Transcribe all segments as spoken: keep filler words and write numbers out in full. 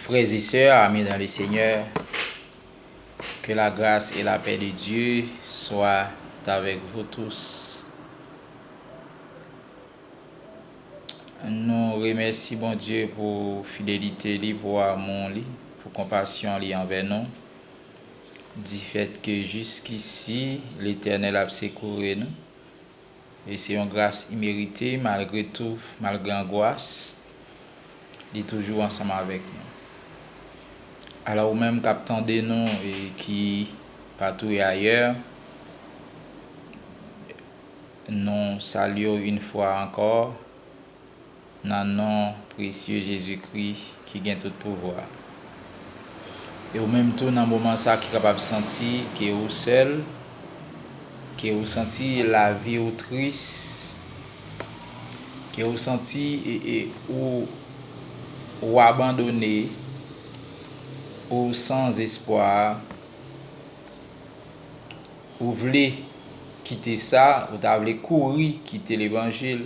Frères et sœurs, amis dans le Seigneur, que la grâce et la paix de Dieu soient avec vous tous. Nou remèsi Bondye pou fidelite li, pou amou li, pou konpasyon li anvè nou, difèt ke jiskisi Letènèl ap sekoure nou. E se yon gras imerite, malgre tou, malgre angwas, li toujou ansanm avèk nou. Alò, ou menm k ap tande nou e ki patou e ayè, nou salye w yon fwa ankò nan non presye Jezikri ki gen tout pouvwa. E ou menm tou nan moman sa ki kapab santi ke ou sèl, ke ou santi lavi ou tris, ke ou santi e, e, ou, ou abandone, ou san espwa, ou vle kite sa, ou ta vle kouri kite levanjil,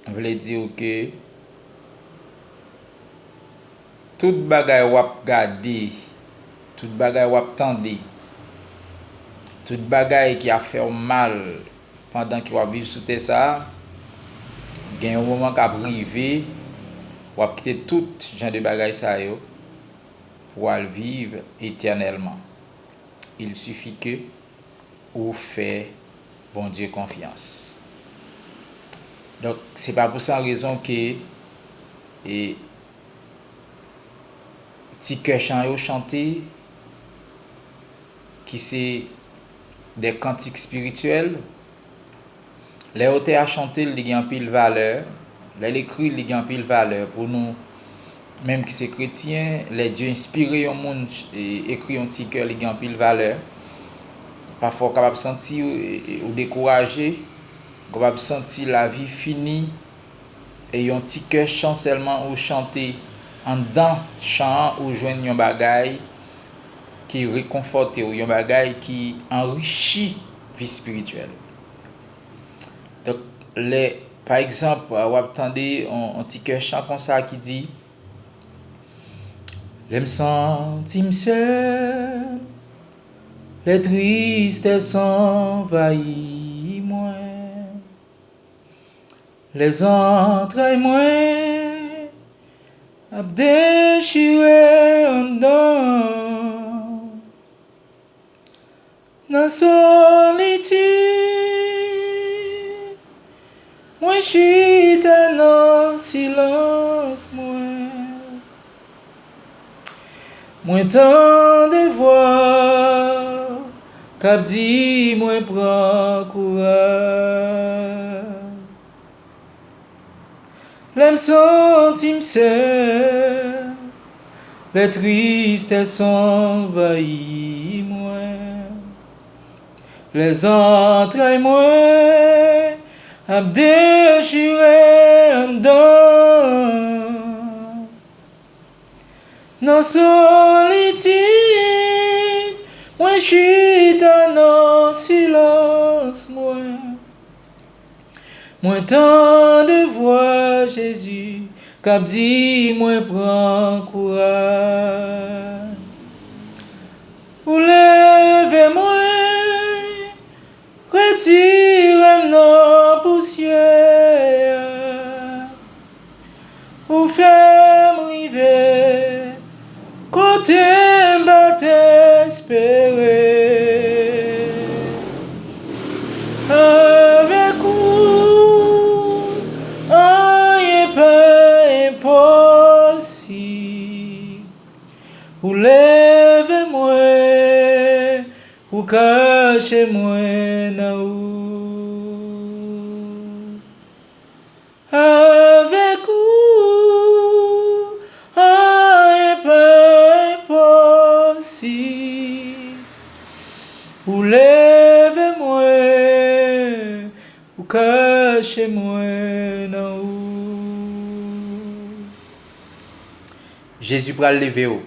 vle di w ke tout bagay w ap gade, tout bagay w ap tande, tout bagay ki ap fè w mal pandan ke w ap viv sou tè sa a, gen yon moman k ap rive, w ap kite tout jan de bagay sa yo pou w al viv etènèlman. Il suffit que ou fè Bondye konfyans. Donk, se pa pou san rezon ke, e, ti kè chan yo chante, ki se de kantik espirityèl, lè otè a chante l, li gen anpil valè. Lè l ekri l, li gen anpil valè pou nou menm ki se kretyen. Lè Dye enspire yon moun, e, ekri yon ti kè, li gen anpil valè. Pafwa, w kapab santi, e, e, ou dekouraje, ou kapab santi lavi fini, e yon ti kè chan sèlman ou chante, anndan chan an, ou jwenn yon bagay ki rekonfòte w, yon bagay ki anrichi vi espirityèl. Donk, lè, pa egzanp, w ap tande yon, yon ti kè chan konsa ki di, lè m santi m sèl, lè tristès anvayi mwen, lè zantray mwen ap dechire anndan. Nan solitid, mwen chita nan silans mwen. Mwen tande vwa k ap di mwen pran kouraj. Lè m santi m sèl, lè tristès anvayi mwen, lè zantray mwen ap dechire anndan. Nan solitid, mwen chita nan silans mwen. Mwen tande vwa Jezi k ap di mwen pran kouraj. Ou leve mwen, retire m nan pousyè a. Ou fè m rive kote m pa t espere. Avèk ou, anyen pa enposib. Ou leve mwen, ou kache mwen nan ou. Avèk ou, anyen pa enposib. Ou leve mwen, ou kache mwen nan ou. Jezi pral leve w.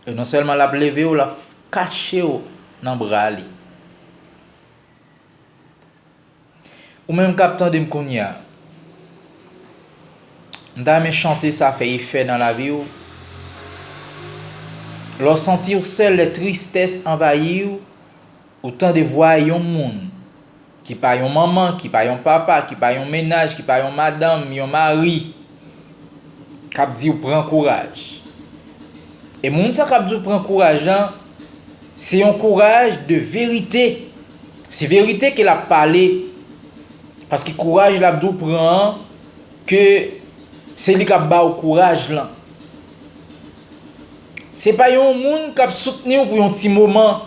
E non sèlman l ap leve w, l ap kache w nan bra li. Ou menm k ap tande m kounye a, M ta renmen chante sa fè efè nan lavi w. Lè w santi w sèl, lè tristès anvayi w, ou tande vwa yon moun ki pa yon manman, ki pa yon papa, ki pa yon mennaj, ki pa yon madanm, yon mari, k ap di w pran kouraj. E moun sa k ap di w pran kouraj lan, se yon kouraj de verite. Se verite ke l ap pale. Paske kouraj l ap di w pran an, ke se li k ap ba w kouraj lan. Se pa yon moun k ap soutni w pou yon ti moman.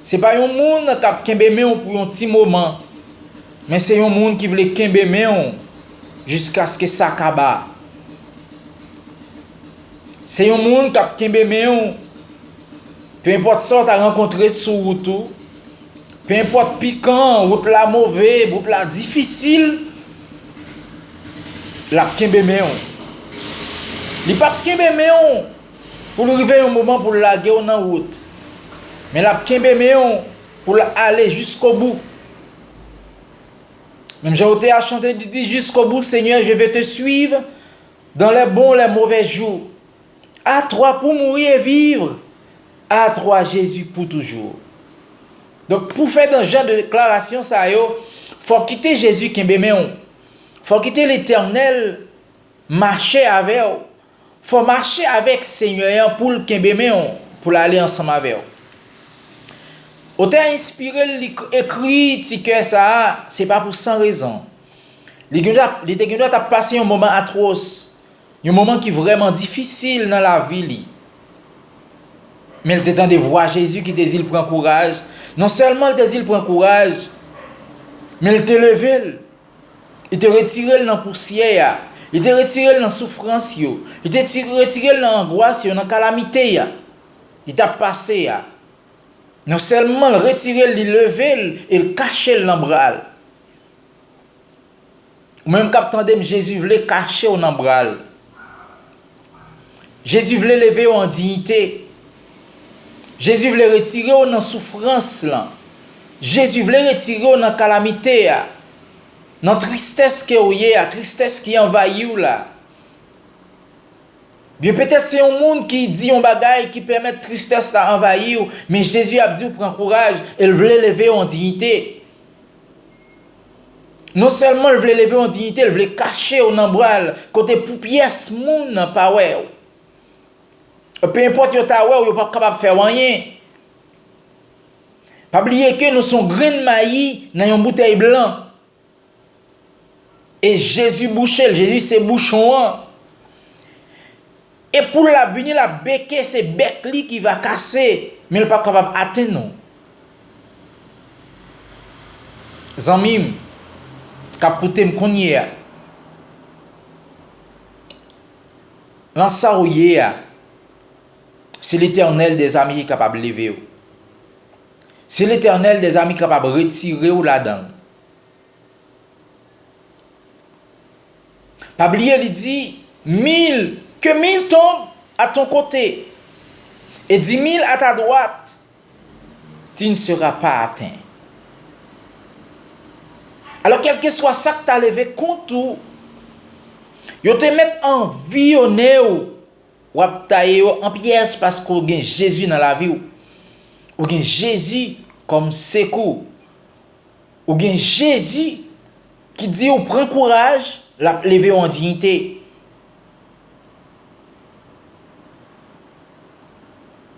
Se pa yon moun k ap kenbe men w pou yon ti moman. Men se yon moun ki vle kenbe men w jiskaske sa kaba. Se yon moun k ap kenbe men w, penpòt sa w ta rankontre sou wout ou, penpòt pikan, wout la move, wout la difisil, l ap kenbe men w. Li p ap kenbe men w pou l rive yon moman pou l lage w nan wout. Men l ap kenbe men w pou l ale jiskobou. Menm jan otè a chante, li di, Jusqu'au bout, Seigneur, je vais te suivre, dans les bons, les mauvais jours. À toi pour mourir et vivre, à toi, Jésus, pour toujours. Donk, pou fè dan jan de deklarasyon sa yo, fò w kite Jezi kenbe men w. Fò w kite Letènèl mache avè w. Fò w mache avèk Senyè a pou l kenbe men w, pou l ale ansanm avè w. Otè a enspire l, li k-, ekri ti kè sa a, se pa pou san rezon. Li gen dwa, li te gen dwa t ap pase yon moman atwòs, yon moman ki vrèman difisil nan lavi li. Men l te tande vwa Jezi ki te di l pran kouraj. Non sèlman l te di l pran kouraj, men l te leve l. Li te retire l nan pousyè a. Li te retire l nan soufrans yo. Li te ti-, retire l nan angwas yo, nan kalamite a li t ap pase a. Non sèlman l retire l, li leve l e l kache l nan bra l. Ou menm k ap tande m, Jezi vle kache w nan bra l. Jezi vle leve w an diyite. Jezi vle retire w nan soufrans lan. Jezi vle retire w nan kalamite a, nan tristès ke w ye a, tristès ki anvayi w la. Byen, petèt se yon moun ki di yon bagay ki pèmèt tristès la anvayi w, men Jezi ap di w pran kouraj, e l vle leve w an diyite. Non sèlman l vle leve w an diyite, l vle kache w nan bra l, kote pou pyès moun pa wè w. Penpòt yo ta wè w, yo p ap kapab fè w anyen. Pa bliye ke nou se yon grenn mayi nan yon boutèy blan. E Jezi bouche l, Jezi se bouchon an. E pou l ap vini, l ap beke, se bèk li ki va kase, men l p ap kapab atenn ou. Zanmi m k ap koute m kounye a, nan sa w ye a, se Letènèl dèzame ki kapab leve w. Se Letènèl dèzame ki kapab retire w ladan l. Pa bliye, li di, mille, que mille tombent à ton côté et dix mille à ta droite, tu ne seras pas atteint. Alò, kèlkeswa sa k ta leve kont ou, yo te mèt anviyonnen w, w ap taye yo an pyès paske w gen Jezi nan lavi w. Ou gen Jezi kòm sekou. Ou gen Jezi ki di w pran kouraj, l ap leve w an diyite.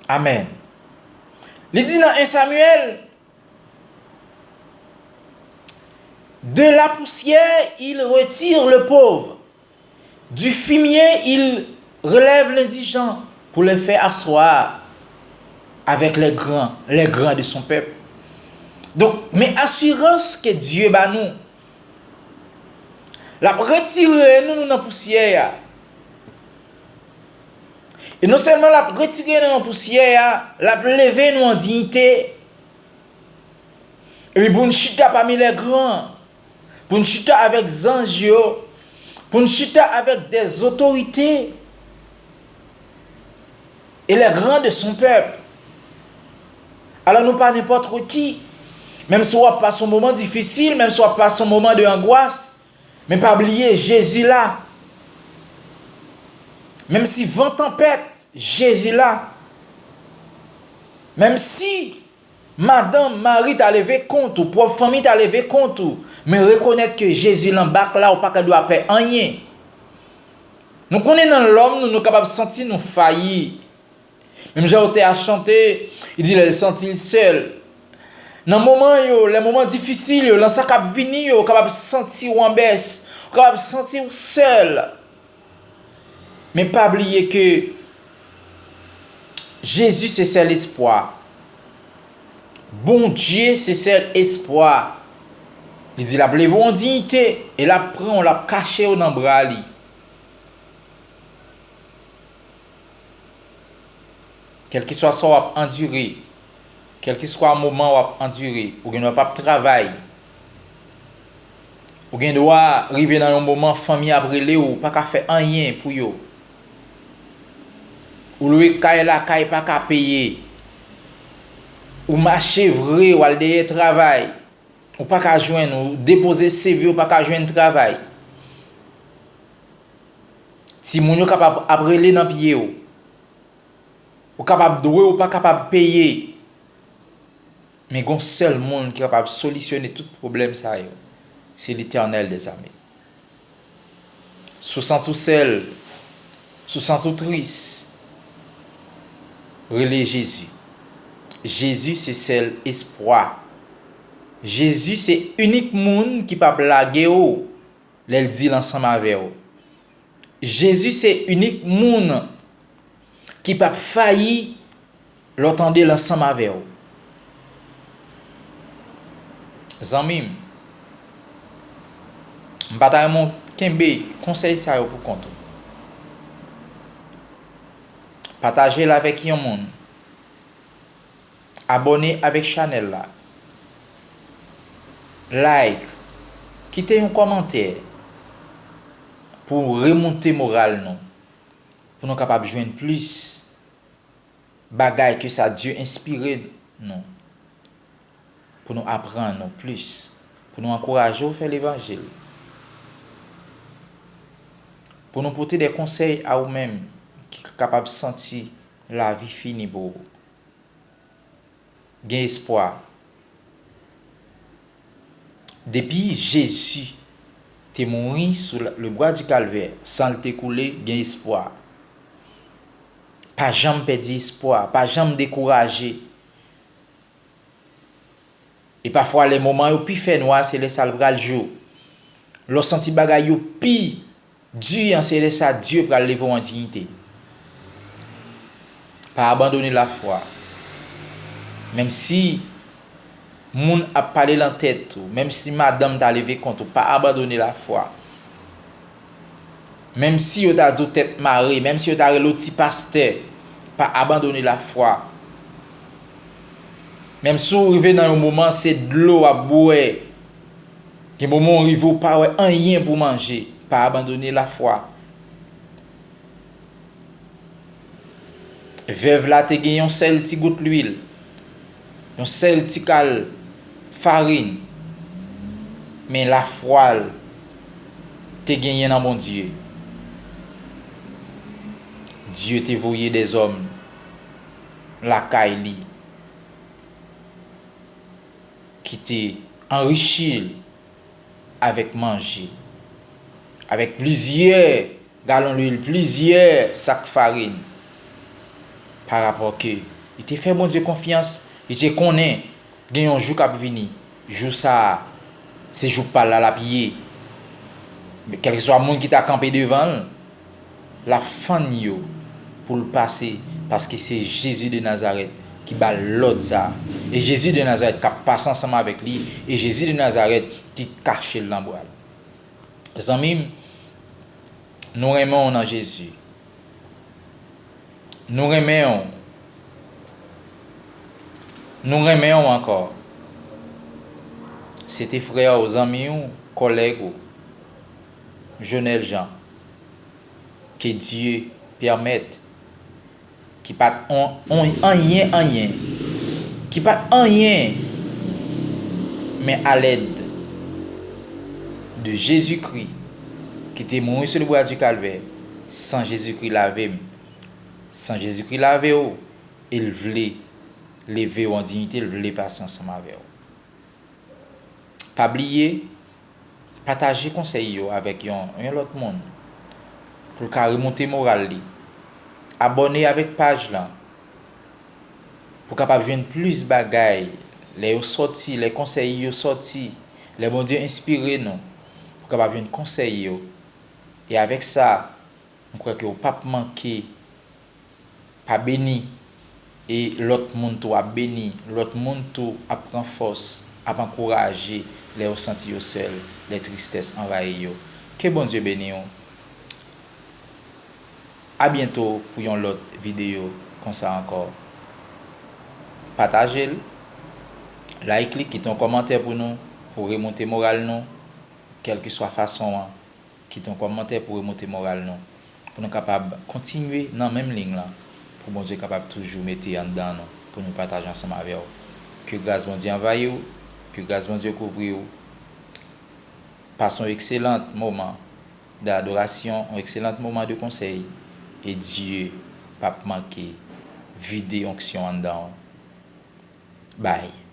Amèn. Li di nan en Samyèl, de la poussière, il retire le pauvre. Du fumier, il relève l'indigent pour le faire asseoir avec les grands, les grands de son peuple. Donk, men asirans ke Dye ba nou. L ap retire nou nan pousyè a. E non sèlman l ap retire nou nan pousyè a, l ap leve nou an diyite. Epi pou n chita pami lè gran, pou n chita avèk zanj yo, pou n chita avèk dè zotorite e lè gran de son pèp. Alò, nou pa nenpòt ki. Menm si w ap pase yon moman difisil, menm si w ap pase yon moman de angwas, men pa bliye, Jezi la. Menm si van tanpèt, Jezi la. Menm si madanm, mari ta leve kont ou, pwòp fanmi ta leve kont ou, men rekonèt ke Jezi lan bak la, ou pa ka dwa pè anyen. Nou konnen nan lòm nou, nou kapab santi nou fayi. Menm jan otè a chante, li di lè l santi l sèl. Nan moman yo, lè moman difisil yo, lan sa k ap vini yo, ou kapab santi w an bès, ou kapab santi w sèl. Men pa bliye ke Jezi se sèl espwa. Bondye se sèl espwa. Li di l ap leve w an diyite e l ap pran w, l ap kache w nan bra li. Kèlkeswa sa w ap andire, kèlkeswa moman w ap andire, ou gen dwa p ap travay. Ou gen dwa rive nan yon moman fanmi ap rele w, ou pa ka fè anyen pou yo. Ou lwe kay, lakay pa ka peye. Ou mache vre, w al dèyè travay. Ou pa ka jwenn, ou depoze C V, ou pa ka jwenn travay. Timoun yo kapab ap rele nan pye w. Ou kapab dwe, ou pa kapab peye. Men gon sèl moun ki kapab solisyone tout pwoblèm sa yo. Se Letènèl dèzame. Si w santi w sèl, si w santi w tris, rele Jezi. Jezi se sèl espwa. Jezi se inik moun ki p ap lage w lè l di l ansanm avè w. Jezi se inik moun ki p ap fayi lè w tande l ansanm avè w. Zanmi m, m pa ta renmen w kenbe konsèy sa yo pou kont ou. Pataje l avèk yon moun. Abòne avèk chanèl la. Like. Kite yon kòmantè pou remonte moral nou. Pou nou kapab jwenn plis bagay ke sa Dye enspire nou. Pou nou aprann nou plis. Pou nou ankouraje w fè levanjil. Pou nou pote de konsèy a ou menm ki kapab santi lavi fini pou ou. Gen espwa. Depi Jezi te mouri sou la- le bwa di Kalvè, san l te koule, gen espwa. Pa janm pèdi espwa, pa janm dekouraje. E pafwa, lè moman yo pi fè nwa, se lè sa l pral jou. Lè w santi bagay yo pi di an, se lè sa Dye pral leve w an diyite. Pa abandone lafwa. Menm si moun ap pale nan tèt ou, menm si madanm ta leve kont ou, pa abandone lafwa. Menm si yo ta di w tèt mare, menm si yo ta rele w ti pastè, pa abandone lafwa. Menm si w rive nan yon moman se dlo w ap bwè, gen moman w rive w pa wè anyen pou manje, pa abandone lafwa. Vèv la te gen yon sèl ti gout lwil, yon sèl ti kal farin, men lafwa l te genyen nan Bondye. Dye te voye dèzòm lakay li ki te anrichi l avèk manje, avèk plizyè galon lwil, plizyè sak farin, parapò ke li te fè Bondye konfyans, li te konnen gen yon jou k ap vini. Jou sa a, se jou pa l la l ap ye. Men kèlkeswa moun ki ta kanpe devan l, l ap fann yo pou l pase, paske se Jezi de Nazarèt ki ba l lòd sa a. E Jezi de Nazarèt k ap pase ansanm avèk li, e Jezi de Nazarèt ki kache l nan bra l. Zanmi m, nou renmen w nan Jezi. Nou renmen w. Nou renmen w ankò. Se te frè w, zanmi w, kòlèg ou, Jonel Jean. Ke Dye pèmèt ki pa t on, on, anyen, anyen, ki pa t anyen, men alèd de Jezikri ki te mouri sou le bwa di Kalvè, San Jezikri lave m. San Jezikri lave w, e l vle leve w an diyite, l vle pase ansanm avè w. Pa bliye, pataje konsèy yo avèk yon, yon lòt moun pou l ka remonte moral li. Abòne avèk paj lan pou w kapab jwenn plis bagay lè yo sòti, lè konsèy yo sòti, lè Bondye enspire nou, pou w kapab jwenn konsèy yo. E avèk sa, m kwè ke w p ap manke pa beni, e lòt moun tou ap beni, lòt moun tou ap pran fòs, ap ankouraje lè yo santi yo sèl, lè tristès anvayi yo. Ke Bondye beni w. A byento pou yon lòt videyo konsa ankò. Pataje l, like li, kite yon kòmantè pou nou, pou remonte moral nou, kèlkeswa fason an. Kite yon kòmantè pou remonte moral nou, pou nou kapab kontinye nan menm liy lan, pou Bondye kapab toujou mete anndan nou, pou nou pataje ansanm avè w. Ke gras Bondye anvayi w, ke gras Bondye kouvri w. Pase yon ekselan moman de adorasyon, yon ekselan moman de konsèy, e Dye p ap manke vide onksyon anndan w. Bye.